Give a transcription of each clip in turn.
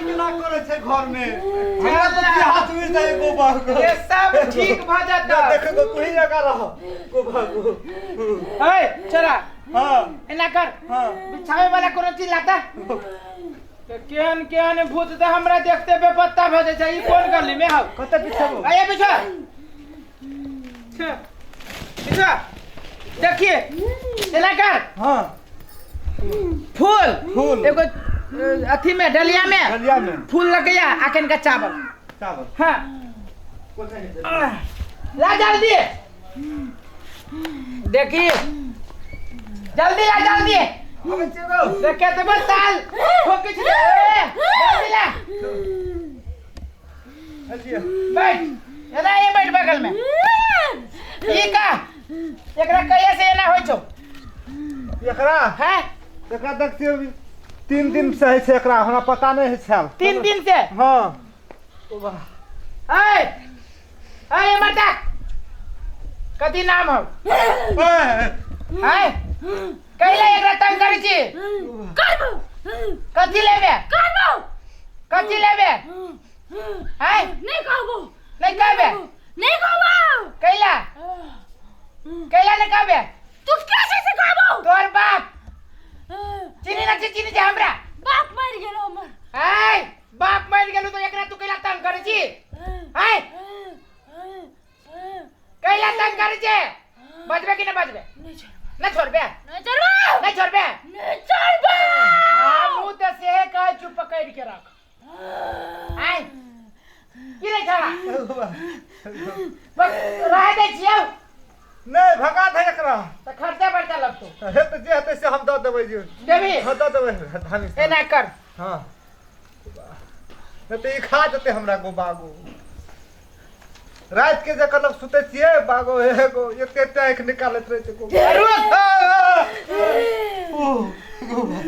केना करै छै घर में हमरा तऽ की हाथ मिल जाए गो बागो ये सब ठीक भ जाता देख गो तू ही जगह रह गो बागो ए चला हाँ एना कर हाँ बिछावे वाला कोनो चीज लाता तो केहन केहन भूत तऽ हमरा देखते बेपत्ता भऽ जाइ छै ई कोन गली में हौ कतऽ बिछाबो आइए बिछा बिछा देखिए एना कर हाँ फूल फूल। एगो अथी में डलिया में डलिया में। फूल लगैया आखन का चावल चावल हाँ ला जल्दी देखिए जल्दी ला जल्दी देखे तो बस ताल ठोके छी ए, जल्दी ला बैठ एना ये बैठ बगल में ई का एकरा कहिया से एना होइ छौ एकरा हैं एकरा देखियौ 3 दिन से होइ छै एकरा हमरा पता नहि होइ छल 3 दिन से हाँ ए ए मर्दा कथी नाम हौ हैं कैला एकरा तंग करै छी करबो कथी लेबे करबो कथी लेबे हैं नहीं कहबो नहीं कहबे नहीं कहबो कैला कैला नहीं कहबे तू कैसे से कहबो तोहर बाप चीनी ना छी चीनी छै हमरा बाप मर गेलो हमर ऐ बाप मरि गेलौ तऽ एकरा तू कैला तंग करै छी ऐ कैला तंग करै छै बजबे कि नहि बजबे नहीं छोड़बो नहि छोड़बे नहीं छोड़बो नहि छोड़बे नहीं छोड़बो हमहूँ तऽ सेहे कहै छी पकड़ि के रख आय की रे छौड़ा बस रहै दै छियौ नहि भगा दे एकरा तऽ खर्चा बर्चा लगतौ हे तऽ जे हेतै से हम दऽ देबै जी देबही हँ दऽ देबै धामी साहब। एना कर हँ नहि तऽ ई खा जेतै हमरा गो बागो राति के जखन लोग सुतै छियै बागो हे गो एते एते आँखि निकालैत रहै छै गो रुक ओ गो बा।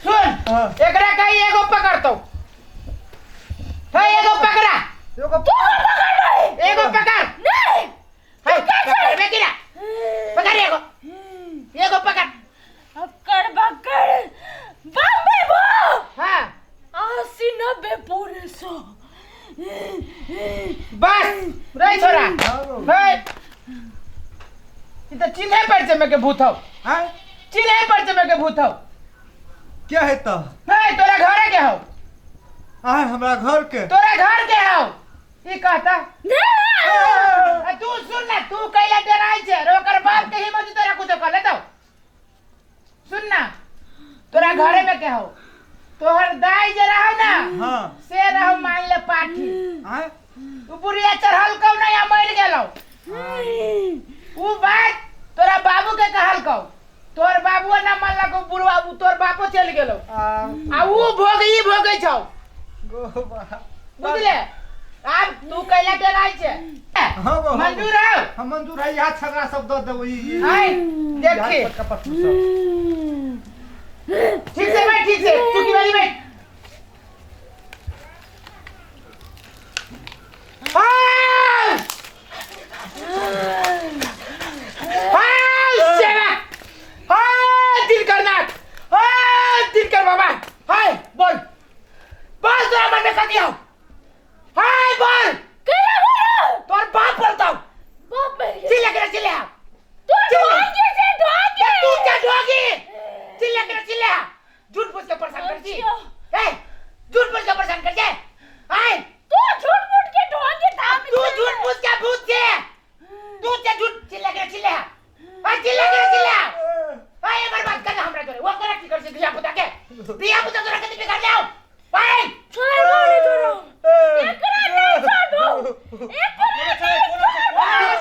सुन हाँ। एकरा कही एगो पकड़तौ हे एगो पकड़ा एगो एगो पकड़ नहीं हे पकड़बे कि ना पकड़ एगो एगो पकड़ अक्कड़ बक्कड़ बम्बे बो हाँ 80 90 पूरे 100 बस रे छोरा हे ई त चिन्हे पर से में के भूत हौ हाँ चिन्हे पर से में के भूत हौ क्या है तो हे तोरा घरे के हौ आय हमरा घर के तोरा घर के हौ ई कहता नहीं आ तू सुन ना तू कैला डराई छे रे ओकर बाप के हिम्मत तोरा कुछो कर लेतो सुन ना तोरा घरे में के हौ तोहर दाई जे रहो ना हाँ से रहो मान ले पाठी आय उ बुढ़िया चढ़ल कौ ना या मर गेलौ उ बात तोरा बाबू के कहल कौ तोहर बाबुओ ना मानलक उ बुढ़वा उ तोहर बापो चलि गेलौ आ आ उ भोग ई भोगै छौ गो बा बुझले आब तू कैला डराइ छै हाँ गो, हाँ मंजूर हौ हम मंजूर है यहाँ छगड़ा सब दऽ देबै ई आइ देखी पटका पटकी सब ठीक से बैठ ठीक से तू की वाली बैठ हाय हाय सेवा हाय दिनकर नाथ हाय दिनकर बाबा हाय बोल बोल तोरा मन में कथी हौ हाय बोल केना बोलो तोर बाप बोलतौ बाप मर गेल चिल्ला के चिल्ला तू ढोंगी से ढोंगी तू क्या ढोगी चिल्ला के चिल्ला झूठ बोल के परेशान कर दी ए झूठ बोल के परेशान कर दे आय तू झूठ मूठ के ढोंगी था तू झूठ बोल के भूत छे तू ते झूठ चिल्ला के चिल्ला आ चिल्ला के चिल्ला आय बर्बाद कर हमरा तोरे वो करा की कर से धिया पुता के धिया पुता तोरा कति बिगाड़ जाओ आय छोड़ बोले तोरा एकरा नहीं छोड़बो एकरा नहीं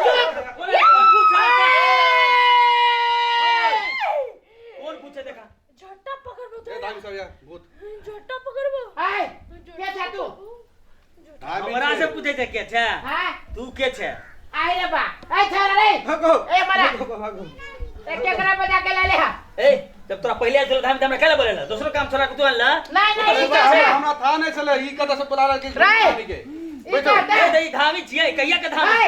छोड़बो कोन पूछे देखा झट्टा पकड़बो ए तोरा धामी सब यार भूत झट्टा पकड़बो आय के छा तू धामी हमरा से पूछे छै के छै हां तू के छै आय रे बा ए छोरा रे भागो ए मरा भागो भागो ए केकरा बजा के ले ले हा ए जब तोरा पहिले आयल छलो धामी त हमरा काहे बोलेला दोसरो काम छोड़ा के तू आनला नहीं नहीं अरे ई बा, का हमरा हमरा था नहीं छले ई कतऽ से बोला रहल रे। धामी के ई बैठो। का ए त ई धामी छियै कहिया के धामी ए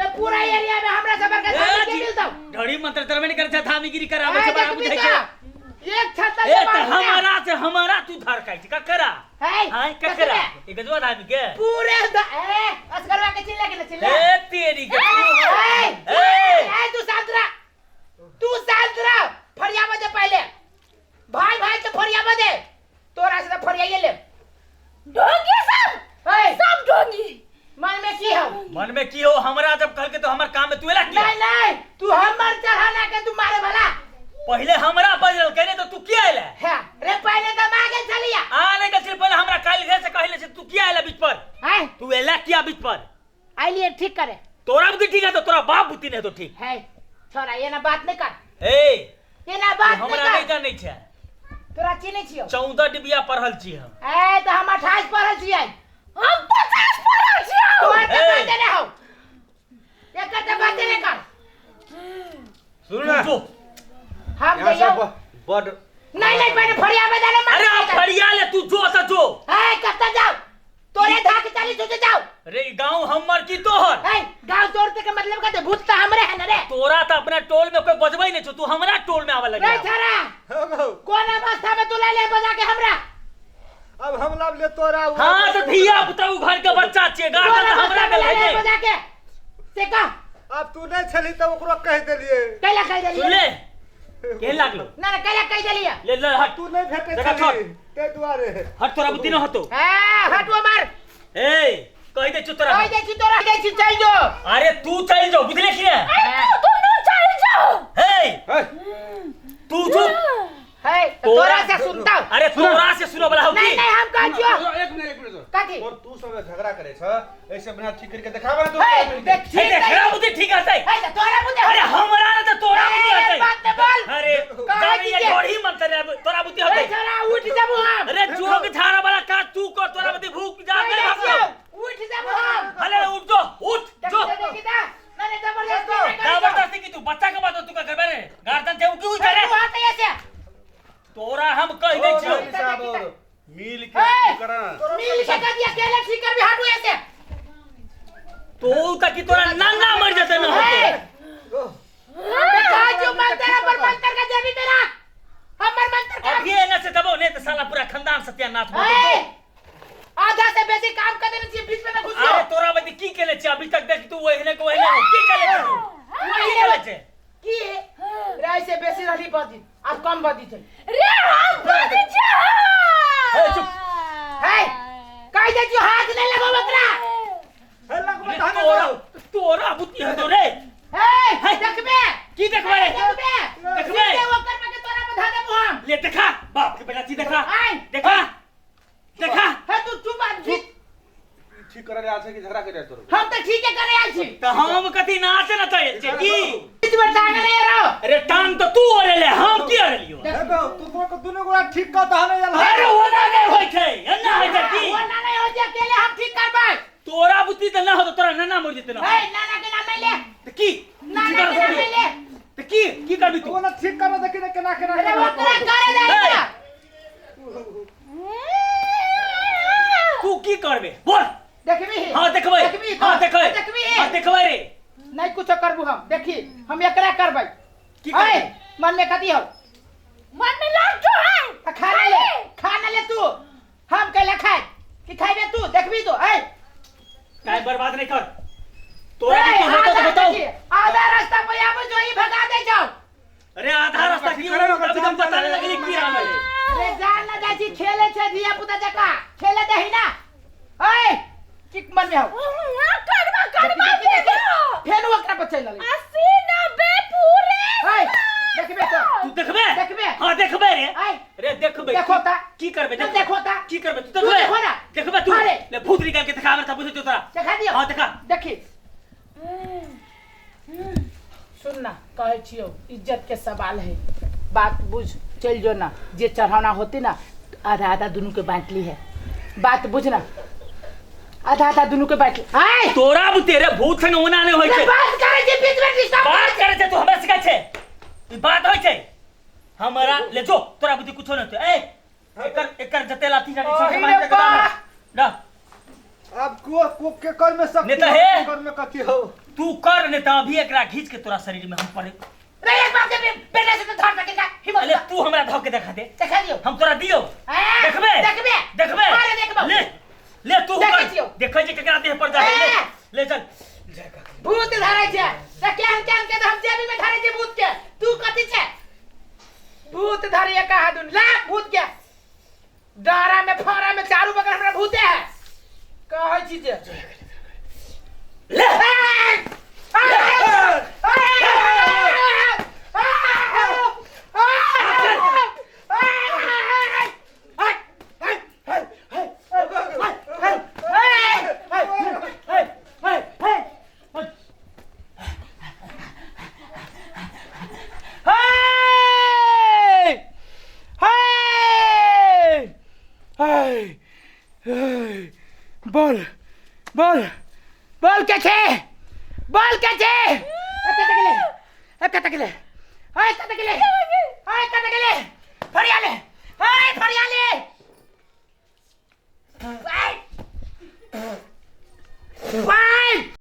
रे पूरा एरिया में हमरा सब के ए, धामी के मिलतौ ढड़ी मंत्र तरमे नहीं करे छै धामीगिरी कराबै ए छै बड़ा देखबी बुझै का छै हमारा तू धार खाइ छी ककरा? है हाय ककरा? ई गजवा धामी के पूरे ए असगरवा के चिल्ला के ना चिल्ला। ए तेरी के ए ए ए तू शांत रह, तू शांत रह। फरियावा दे पहले, भाई भाई के फरियावा दे, तोरा से तो फरियाइए ले। ढोंगी सब, ए सब ढोंगी। मन में की हो? मन में की हो हमरा जब कहल के तो हमर काम में तू एला किया? नहीं नहीं, तू हमर चढ़ाना के तू मारे वाला। पहले हमरा बजल कहने तो तू किया एला? हां रे पहले तो मांगे चलिया। आ नहीं गल पहले हमरा काल घर से कहले से तू किया एला बीच पर? हैं तू एला किया बीच पर? आइलिए ठीक करे। तोरा बुद्धि ठीक है तो तोरा बाप बुद्धि नहीं तो ठीक है। छोरा ये ना बात नहीं कर। ए ये ना बात नहीं हमरा कर। नहीं जानै छै। तोरा चिन्है छियो? 14 डिबिया पढ़ल छी हम। ए तो हम 28 पढ़ल छियै। हम 50 पढ़ल छियै। तोहर तऽ ए। बाते नहि हौ, एकर तऽ बाते नहि कर। सुनू ना जो हम यहाँ से जइयौ। बड नहीं नहीं पहले फरियावे दे ना। अरे आप फरिया ले तू जो त जो। ए कत्ता जाओ, तोरे धाक चाली तुझे जाओ। रे गांव हमर की तोहर? ए गांव तोड़ते के मतलब कहते भूत त हमरे है ना रे। तोरा त अपना टोल में कोई बजबै नहीं छौ, तू हमरा टोल में आवे रे लगे। छोरा हो गौ। कोन अवस्था में तू ले ले बजा के हमरा? अब हम लाभ ले तोरा हां तो धिया पुता उ घर के बच्चा छियै, कोन गार्डन त अवस्था हमरा में के ले ले है। बजा के से कह। अब तू नहीं छली तब ओकरो कह देलिए। कैला कह देलिए? सुन ले के लागलो ना ना कैला कह देलिए? ले ले हट, तू नहीं भेटे देखा छली ते दुआरे। हट तोरा बुद्धि न हतो। ए हट वो मार। ए कह दे छु तोरा, कह दे छी तोरा, दे छी चल जो। अरे तू चल जो बुझले कि ने? अरे तू दोनों चल जाओ। हे ए, तू चुप है तोरा से सुनता। अरे तोरा से सुनो वाला हो की? नहीं नहीं हम कह छियो। एक मिनट एक मिनट कथी? और तू सब झगड़ा करे छ ऐसे बिना ठीक करके देखावा ना तू। हे देख हे ठीक देख हमरा बुद्धि ठीक हतै। हे त तोरा बुद्धि। अरे हमरा ने त तोरा बुद्धि ए, हतै। बात ने बोल। अरे कहे जानी ये की गोढ़ी मंत्र रे तोरा बुद्धि ए हतै। छोरा उठ जाबू हम। अरे जोग झाड़ा वाला काज तू कर, तोरा बुद्धि भूख जा कह नहीं दे भागो। छियो, उठ जाबू हम। अरे उठ जो, उठ जो। देखी देखी ता ना नहीं जबरदस्ती नहीं करी। जबरदस्ती की तू बच्चा के बात तू का करबे रे? गार्डन छै उ क्यों करे? तू हाथ ऐसे तोरा हम कह दै छियो। साहब और मिल के ए! करा ना। मिल के कर दिया अकेले ठीक कर भी हटू ऐसे। तो त की तोरा नन्ना मर जतै न ए होतै। देखा जो मंत्र पर मंत्र का जेबी मेरा हमर मंत्र का अभी एने से दबो नहीं तो साला पूरा खानदान सत्यानाश भऽ ए जेतौ। आधा से बेसी काम कर देने छी, बीच में ना घुस अरे तोरा बदी की केले छै अभी तक देख तू ओहने के ओहने हो की केले छै तू? की केले छै? की राय से बेसी रहली बदी अब कम बदी छै। रे हम बदी छियै। ए, चुप। है कह दे छियो हाथ नहीं लगाओ ओकरा। हे लगबो अरे त हने तोरा जाओ। तोरा बुद्धि हतो रे। ए देखबे की देखबे रे? देखबे देखबे। सीधे ओकर पर के तोरा बधा देबो हम। ले देखा बाप के बेटा छी देखा। आय। देखा देखा। हे तू चुप आ बीच। ठीक करे आल छै कि झगड़ा करे तोर? हम त ठीके करे आयल छी। त हम कथी नाच न चल छै की? बीच में टांग नहीं रहो। अरे टांग तो तू ओरे ले, हम की ओरे लियो? हे गौ, तू तो दुनू गोरा ठीक कर तहने आयल अरे ओना नहीं होय छै, एना होय छै की? वो ना नहीं हो जे अकेले हम ठीक करबै। तोरा बुद्धि त ना होतो, तोरा नन्ना मर जेतै ना। हे नाना के नाम नहीं ले। त की? नाना के नाम नहीं ले। त की की करबी तू? तू ना ठीक कर देखी ने केना केना अरे ओकरा करे दे हे। ना। तू की करबे बोल? देखबी? हां देखबै। देखबी? हां देखबै। देखबी? हां देखबै रे। नहीं कुछ करबू हम, देखी हम एकरा करबै। की है करबै? मन में कथी हो? मन में लाग जो है। आ खा ले, खा ना ले तू। हम कैला खाए कि खाइबे तू? देखबी तो ए टाइम बर्बाद नहीं कर। तोरा भी तू होतो तो बताओ। आधा रास्ता पे आबो जो ई भगा दे जाओ। अरे आधा रास्ता की करे ना, अभी हम बताने लगली की राम है। अरे जान ना जाय छी, खेले छै धिया पुता जका खेले दही ना। ए किक मन में हो करबा करबा देखी, देखी, फेन ओकरा पर चलि गेलै। 80 90 पूरे। ए देखबे तो तू देखबे? देखबे। हां देखबे रे। ए रे देखबे। देखो ता। की करबे? तू देखो ता। की करबे तू? तू देखबे। देखो ना। देखबे तू। अरे। ले भूत निकाल के देखा हमरा त बुझे तोरा। देखा दियो। हां देखा। देखी सुन ना कहै छियौ इज्जत के सवाल है, बात बुझ चल जो ना। जे चढ़ाना होती ना आधा आधा दुनू के बांट ली है, बात बुझ ना आधा आधा दुनू के बांट ली। आय तोरा बुते रे भूत संग ओना नै होय छै। बात करै छी बीच में डिस्टर्ब बात करे छै तू हमरा सिखा छै ई बात होय छै हमरा ले जो तोरा बुद्धि कुछो न होतै। ए एकर एकर जते लाठी जानी सब अहि मार रे के दाम बा। ना अब को को के कर में शक्ति नहीं तो हो, हे। के कर में कथी हो? तू कर नहीं तो अभी एकरा घींच के तोरा शरीर में हम पड़े। रे एक बात के बेटा से तो धर सकेगा। हिम्मत अरे तू हमरा धो के देखा दे। देखा दियो। हम तोरा दियो। ए, देखबे। देखबे। देखबे। अरे देखबो। ले ले तू देखै कर। छियौ। देखै छै केकरा देह पर जा ले। ए! ले चल। जय काका। भूत धरै छै त केहन केहन के त हम जेबी में धरै छै भूत के, तू कथी छै? भूत धरिए कहा दुन ला भूत के डारा में फारा में चारू बगल हमरा भूते है कहै छी जे ले। बोल बोल बोल के छे, बोल के छे, कत गेले, कत गेले, कत गेले।